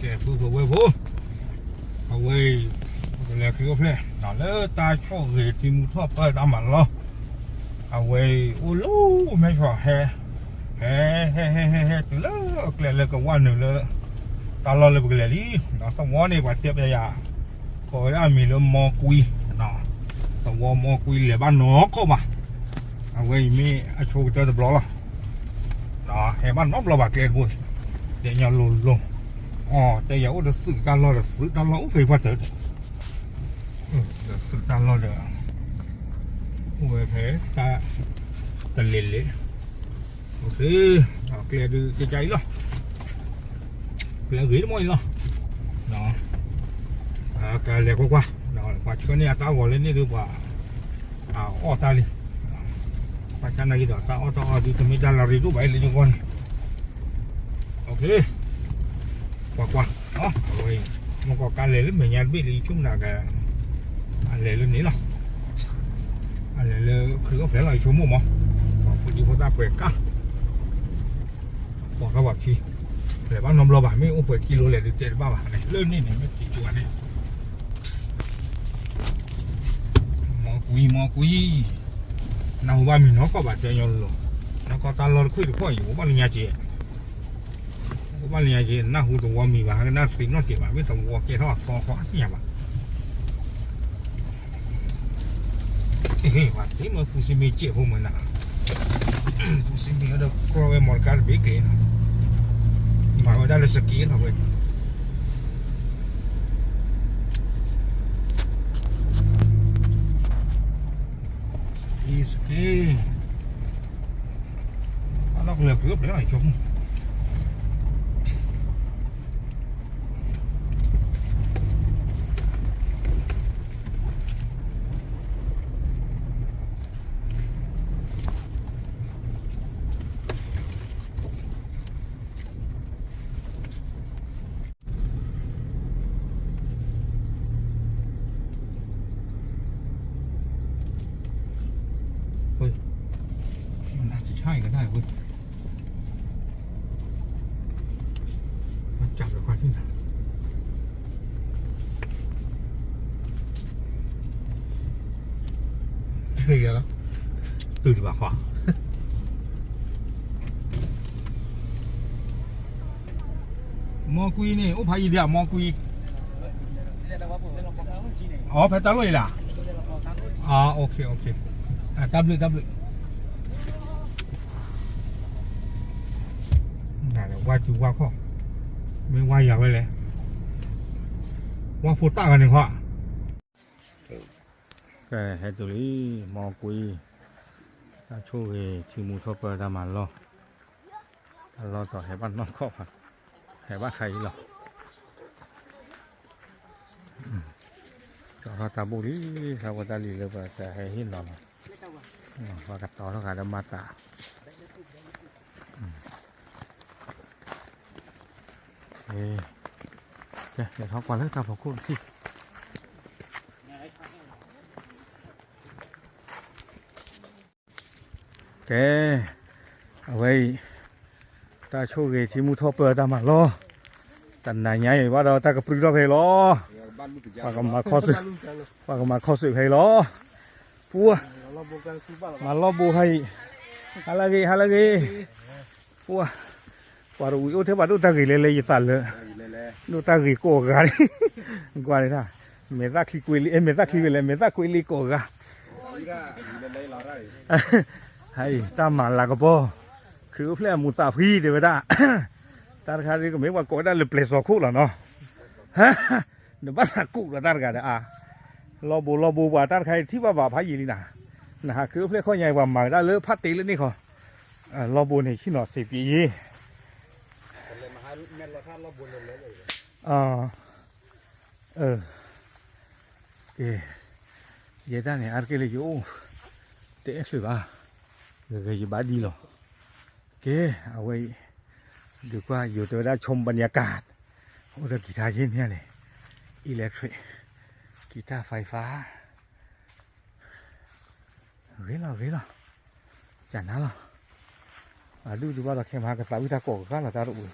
ကဲ ပုၢ်ဖိဝဲၢ်ဖိ, အဝဲအံၤ ပကလဲၤခရံာ်အိၣ်ဖျဲၣ် လၢတၢ်ဆိၣ်ဂ့ၤထံမူထီၣ်ပၢတၢ်မၤလီၢ်, အဝဲအံၤအိၣ်လၢမဲဆီးဟဲ, ဟဲ ဟဲ ဟဲ ဟဲ ဟဲတုၤလၢကျဲလၢကဝၢ်နုာ်လၢ တၢ်လီၢ်လၢပကလဲၤလံ, ဒီးသဝီန့ၣ် ပှၤတဲပျဲယၤ ကိးဝဲဒၣ်အမံၤလၢမီကွံ, သဝီမီကွံလဲၤဘၣ်နီၢ်ကီၢ်ဘၣ်, အဝဲအံၤမ့ၢ်အဆိကတၢၢ်တဘျီလီၤ. ဟဲဘၣ်နီတဘျီဘၣ်ကျဲတဘိ, ဒဲးညီလိၤလိၤ, အီ တဲယၤအိၣ်ဒီးသုးတၢ်လီၢ်ဒီးသုးတၢ်လီၢ်အိၣ်ဖဲပှၢ်တၢၢ်ဒီး, ဒီးသုးတၢ်လီၢ်ဒီး, အိၣ်ဝဲဖဲတၢ်, တလ့ၤလ့ၤ, အိၣ်ဖဲ, ကျဲဒုးကကါအံၤလီၤ. ကျဲဂ့ၤတမီၢ်အံၤလီၤ. ကလဲၤကွၢ်ကွၢ်, ပှၤဆှၢန့ၢ်အတၢ်ဂီၤလၢန့ၣ်ဒုးပှၤ, အအီၣ်တၢ်လံ, ဘၣ်ဆၣ်နာ်က့ဒီးတၢ်အီၣ်တၢ်အီဒုးတမ့ၢ်တၢ်လၢရ့ဒိၣ်ဘၣ်အံၤလၢယဂီၢ်န့ၣ်, ကွၢ်ကွၢ်, အဝဲ, မ့ၢ်ကီးကါလဲၤလၢမဲာ်ညါတဘ့ၣ်လၢယဆိကမိၣ်က, အလဲၤလၢန့ၣ်လီၤ. အလဲၤလၢခရံာ်အိၣ်ဖျဲၣ်လီၤ ယဆိကမိၣ်မး, ပှၤဖိဒံဖိသၣ်ပှဲၤကါ, ပိာ်ထီၣ်ပှၤခံ, လဲၤဘၣ်နီတဘျီဘၣ် မ့ၢ်အိၣ်ပှဲၤကံလိလဲၤဒုးတဲတဘၣ်ဘၣ်န့ၣ် လၢန့ၣ်န့ၣ် မ့ၢ်တံၤကၠူၤန့ၣ် မီကွံ မီကွံ, နၢ်ဟူဘၣ်မံၤနီၢ်ကီၢ်ဘၣ်တဲညီလိၤ, နီၢ်ကီၢ်တၢ်လီၢ်တခွံၣ်တခီၣ်အံၤ အိၣ်ဘၣ်လၢညါက့ၤ, အိၣ်ဘၣ်လၢညါက့ၤ နၢ်ဟူသဝီမံၤဘၣ် ဟဲကနၣ်သံနီၢ်က့ၤဘၣ် မ့ၢ်သဝီကဲထီၣ်အသီဃီညါဘၣ် ပှၤသ့မ့ၢ်ပူၤစံမ့ၢ်ကဲးဖိမုၢ်နၤ, ပူၤစံမ့ၢ်ဒီးကြီဝဲမီတကါတဘ့ၣ်ကျဲၤနီၤ, မၤဝဲဒၣ်လၢစက့လီၤဝဲ, စက့, စက့, အလီၢ်ကလၢာ်ပှဲၤပှဲၤလီၤ ဆိကမိၣ် တုၤတဘၣ်ဃီ, မီကွံန့ၣ် အိၣ်ဖးယံၤဒံး မီကွံ, အီ ဖဲတၢ်လီၢ်အံၤလီၤ, တၢ်ဘျုး တၢ်ဘျုး, ဝါစူၤဝါခီၣ်, မ့ၢ်ဝါယၤဝဲလဲၣ်, ဝါဖိတၢ်ဂၤန့ၣ်ခီ ကဲ ဟဲတုၤလံ မီကွံ, တၢ်ဆိၣ်ဂ့ၤ ထံမူထီၣ်ပၢတၢ်မၤလီၢ်, တၢ်လီၢ်တီၤဟဲဘၣ်နီၢ်ကီၢ်ဘၣ်, ဟဲဘၣ်ခါအံၤလီၤ, ကၠီထီၣ်တၢ်ဘူၣ်လံ, တၢ်ဖိတၢ်လံၤလၢပှၤကဟဲဟ့ၣ်နီၤလီၤ, ပှၤကတီၤထီၣ်ဃာ်ဒီးမၤသး ကဲ လဲၤထီၣ်ကွၢ်လၢတၢ်ဖီခိၣ်တထံၣ်, ကဲ, အဝဲအံၤ, တၢ်ဆိၣ်ဂ့ၤထံမူထီၣ်ပၢတၢ်မၤလီၢ်, တနၤညါအံၤဘၣ်ဒီးတၢ်ကပြုၢ်ထီၣ်ဖဲအံၤလီၤ, ပှၤကမၤခီၣ်, ပှၤကမၤခီၣ်စဲးဖဲအံၤလီၤ, ပှၤ, မၤလီၢ်ဘိခါအံၤ, ဟါလၢဂ့ၤ ဟါလၢဂ့ၤ, ပှၤ, ပှၤတဝံၤအိၣ်ထဲပှၤဒိၣ်တၢ်ဂ့ၤလဲၤလဲၤယသးလၢ, ဒိၣ်တၢ်ဂ့ၤကိးဂၤ, ကွၢ်န့ၣ်, မဲာ်သၣ်ချံကွ့လံ မဲာ်သၣ်ချံဝဲလဲၣ် မဲာ်သၣ်ကွ့လံကိးဂၤ ဟဲအံၤ တၢ်မၤလၤကပီၤ, ခရံာ်အိၣ်ဖျဲၣ်အမူးသးဖှံတဲဝဲဒၣ်, တၢ်တခါဒ်ကမ့ၢ်ပှၤကိးဝဲဒၣ်လၢပျဲၤစီၤခိၣ်လီၤနီၤ, နဘၣ်သးကူးဒီးတၢ်တဂၤဒီးအါ, လီၢ်ဘိလီၢ်ဘိပှၤတၢ်တခါအံၤထံၣ်ဘၣ်ဘၣ်ဖးယံာ်လံနၤ, နဟးခရံာ်အိၣ်ဖျဲၣ်ခီၣ်ညါအံၤ ပှၤမၤဝဲဒၣ်လၢဖးတ့လၢန့ၣ်ခီ, လီၢ်ဘိန့ၣ်ဆ့ၣ်နီၤစံးပယ့ ကဲ, ယဲဒၣ်န့ၣ် အါတက့ၢ်လၢယအိၣ်, တအဲၣ်ချုးဘၣ်, ဂ့ၤဂ့ၤယဘၣ်ဒံလီၤ, ကဲ, အဝဲအံၤ, ဒုးကွၢ်ယိၤတဲဝဲဒၣ် ชมบรรยากาศ, အိၣ်ဒီးကံၤထါယ့ၢ်မ့ၢ်န့ၣ်, electric, ကံၤထါ ไฟฟ้า ဂ့ၤလီၤ ဂ့ၤလီၤ, ကနၤလီၤ, အဒူၣ်ဒုးဘၣ်ဒီးခဲမဟါကသးဝံၣ်တၢ်ကိးဂၤလီၤတၢ်တအိၣ်,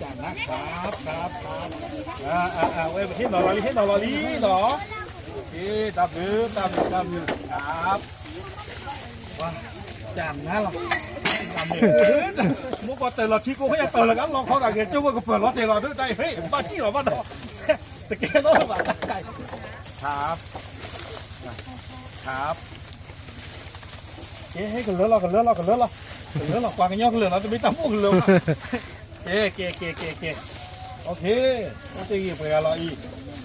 တၢ်နါ ခါပ် ခါပ် ခါပ် အဝဲဟ့ၣ်နီၤလီၤလံ ဟ့ၣ်နီၤလီၤလံနီၤ, တၢ်ဘျုး တၢ်ဘျုး တၢ်ဘျုး ခါပ် တၢ်နါလီၤ, မိၢ်ကီၢ်တၢၢ်လီၤထံကိး ဟဲယတီၢ်လၢကလီခီဒၣ်ဂ့ၤ ကၠိဝဲကပၢၢ်လီၤတဲာ်လီၤ ဒ်တၢ်အံၤ ဟဲဘၣ်စံၣ်လီၤဘၣ်ဒီး တကဲထီၣ်ဘၣ်တၢ် ခါပ် ခါပ် ကဲ ဟဲကလၢလီၤ ကလၢလီၤ ကလၢလီၤ ကလၢလီၤ ပှၤကညီကလၢာ်လီၤ တမ့ၢ်တၢ်မိၣ်ကလၢာ်ဘၣ်, ကဲ ကဲ ကဲ ကဲ ကဲ OK, အိၣ်တ့ၢ်ဂ့ၤပှဲၤဂၤလီၤ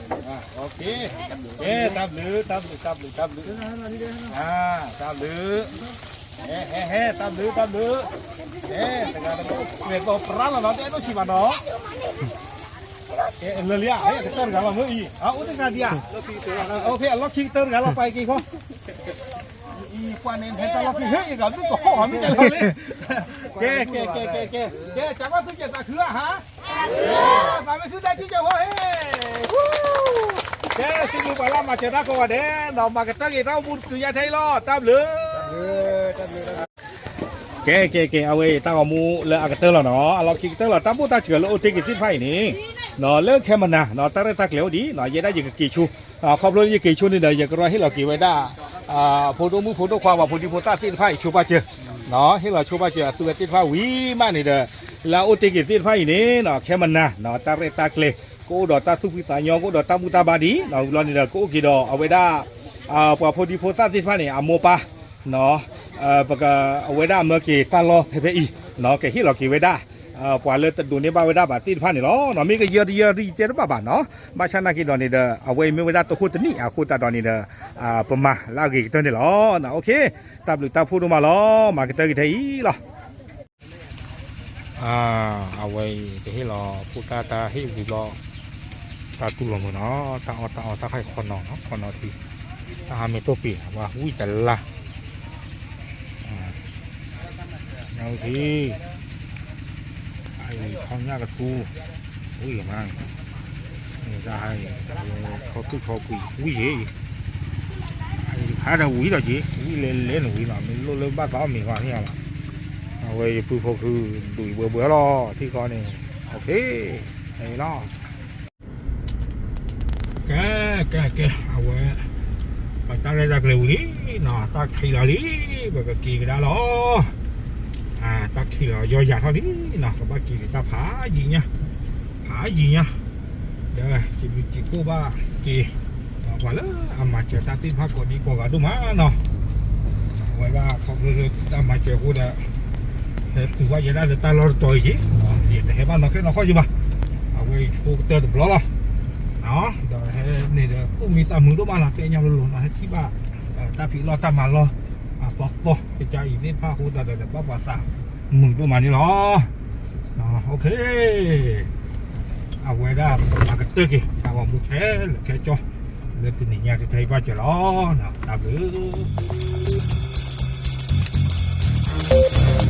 အံၤ, OK, ကဲ တၢ်ဘျုး တၢ်ဘျုး တၢ်ဘျုး တၢ်ဘျုး, တၢ်ဘျုး, ဟဲ ဟဲ ဟဲ တၢ်ဘျုး တၢ်ဘျုး, ဟဲ တဂၤတဘိ ပှဲၤသီပြါလီၤနီၤ တအဲၣ်ဒိးဆံးဘၣ်နီၤ ကဲ လၢာ်လံဧါ ဟဲ ကတၢၢ်တဂၤလီၤမ့ၢ်အံၤ အိၣ်တဂၤဒံးဧါ, OK, အလီၢ်ခံကတၢၢ်တဂၤလီၤ ပှၤအံၤက့ၤခီ, အံၤ ပှၤန့ၣ် ဟဲတၢ်လီၢ်ခံ ဟဲ ယဂၤဒုးကဟီၣ်မ့ၢ်တၢ်လီၢ်လံ, ကဲ ကဲ ကဲ ကဲ ကဲ ကဲကဘၣ်သူၣ်ကဲၤသးခုဧါဟါ, သးမ့ၢ်ခုၣ်တၢ်ထံၣ်ကဲဖိဟဲ, ကဲ စံးဘျုးပှၤလၢမၤစၢၤတၢ်ကိးဂၤဒဲးနီၤ မၤကတၢၢ်ဂ့ၤတၢ်အိၣ်မူတကုာ်ညါထဲအံၤလီၤ တၢ်ဘျုး ကဲ ကဲ ကဲ အဝဲတၢ်ဂီၤမူလၢအကတၢၢ်လီၤနီၤ, အလီၢ်ခံကတၢၢ်လီၤ, တၢ်ဘူၣ်တၢ်စၢၤလၢအိၣ်တ့ၢ်က့ၤသ့ၣ်တဖၣ်အံၤန့ၣ်, လၢခဲမနၤနီၤ တၢ်ရဲၣ်တၢ်ကျဲၤအိၣ်ဒံးနီၤ, ယဲဒၣ်ယကက့ၤဆိ, ခီဖျိယက့ၤဆိန့ၣ်ဒီး ယကရီဟ့ၣ်လီၤက့ၤဝဲဒၣ် ဖိဒိၣ်မုၣ်ဖိဒိၣ်ခွါပှၤဖိဒံဖိသၣ်သ့ၣ်တဖၣ်အံၤဆိဘၣ်စၢၤ, ဟ့ၣ်လီၤဆိဘၣ်စၢၤ အသုဝဲသ့ၣ်တဖၣ်ဝံၤမးန့ၣ်ဒီး, လၢအအိၣ်တ့ၢ်က့ၤသ့ၣ်တဖၣ်အံၤန့ၣ်နီၤ ခဲမနၤနီၤ တၢ်ရဲၣ်တၢ်ကျဲၤ ကအိၣ်ဒီးတၢ်သူၣ်ဖှံသးညီ ကအိၣ်ဒီးတၢ်ဘူၣ်တၢ်ဘါဒံးနီၤ, ဝံၤလီၤန့ၣ်ဒီး ကအိၣ်က့ၤဒီးအဝဲဒၣ် ပှၤဖိဒံဖိသၣ်သ့ၣ်တဖၣ်န့ၣ် အမိၢ်ပၢ် ပက အဝဲဒၣ်မၢက့ၤတၢ်လီၢ်ဖဲဖဲအံၤနီၤ, ကဟ့ၣ်လီၤက့ၤဝဲဒၣ် ပှၤလၢတဒိးန့ၢ်ဘၣ်ဝဲဒၣ်ဘၣ်သ့ၣ်တဖၣ်န့ၣ်လီၤ. မ့ၢ်ကယၢတယၢရံၣ်တဲတဘၣ်ဘၣ်နီၤ, ဘၣ်ဆၣ်နာ်က့ၤဒီးန့ၣ်ဒီး အဝဲအံၤမ့ၢ်ဝဲဒၣ်တဟိတနံၣ်အဃိသတးဒီးန့ၣ်ဒီး ပမၤလၢအဂ့ၤကတၢၢ်န့ၣ်လီၤ. တၢ်ဘျုးတၢ်ဖှိၣ်ဒိၣ်မးလီၤ, မၤကတၢၢ်က့ၤထဲအံၤလီၤ. အဝဲအံၤ တဟ့ၣ်လီၤဖိသၣ်တၢ်ဟ့ၣ်ဝံၤဘျီ, တၢ်တူၢ်လိာ်မုာ်နီၤ, တၢ်အီၣ်တၢ်အီတၢ်ခါအံၤခီနီၤနီၤ, ခီနီၤထံ, တၢ်ဟးမ့ၢ်တိၢ်ပ့ၤနီၤ ပှၤဝံၣ်တလါ, နထံ, အံၤထီညၣ်ကသူ, ဝံၣ်မး, တၢ်ဟးအံၤ ထီသူၣ်ထီကွံာ်ဝံၣ်ယံၤ အံၤတခါဒီးဝံၤဒီးက့ၤ ဝံၣ်လဲၤလဲၤနဝံၤနီၤ, မ့ၢ်လိၣ်လၢဘၣ်သးအီၣ်မ့ၤဂီၤန့ၣ်လီၤ. အဝဲယပုၢ်ဖိခုဒုးအံၤဘှဲဘှဲလီၤ ထံၣ်ဃီန့ၣ်, အလီၤ. ကဲ ကဲ ကဲ အဝဲ ပတၢ်ရဲၣ်တၢ်ကျဲၤဝံၤလံနီၤ, တၢ်ခံးလီၤလံ, ပကက့ၤကဒါလီၤ. တၢ်ခံးလီၤယီယၤထီၣ်လံနီၤ, ကဘၣ်က့ၤက့ၤတၢ်ဖးယံာ်ညါ, ဖးယံာ်ညါ, ဒီးစံးဘျုးစံးဖှိၣ်ဘၣ်က့ၤ ပှၤလၢအမၤစၢၤတၢ်သ့ၣ်တဖၣ်ကိးဒံကိးဂၤဒိၣ်မးနီၤ. အဝဲဒၣ်ခီဖျိလၢတၢ်မၤစၢၤအဃိဒီး ဟဲတုၤဘၣ်ယဲဒၣ်လၢတၢ်လီၢ်တတီၤအံၤက့ၤ, ယတဟဲဘၣ်နီၢ်ခဲနီၢ်ခီယဘၣ်, အဝဲအံၤဖိကတၢၢ်တဘျီလီၤ. ဒီးဟဲန့ၣ်ဒီး သူၣ်မံသးမုာ်ဒိၣ်မးလီၤ, သ့ၣ်ညါလိၤလိၤနီၤ, ဟဲထံၣ်ဘၣ် တၢ်ဖံးလီၢ်တၢ်မၤလီၢ် အသီသီ ကစၢ်အံၤသ့ၣ်တဖၣ်အဃိသတးဒီး ဘၣ်ပှၤသးမုာ်ဒိၣ်မးန့ၣ်လီၤ. အဝဲဒၣ်ပကမၤကတၢၢ်က့ၤ တၢ်ဂီၤမူခဲလၢာ်ခဲဆ့ လၢတနံၤညါတထဲအံၤဘၣ်စၢၤလီၤ. တၢ်ဘျုး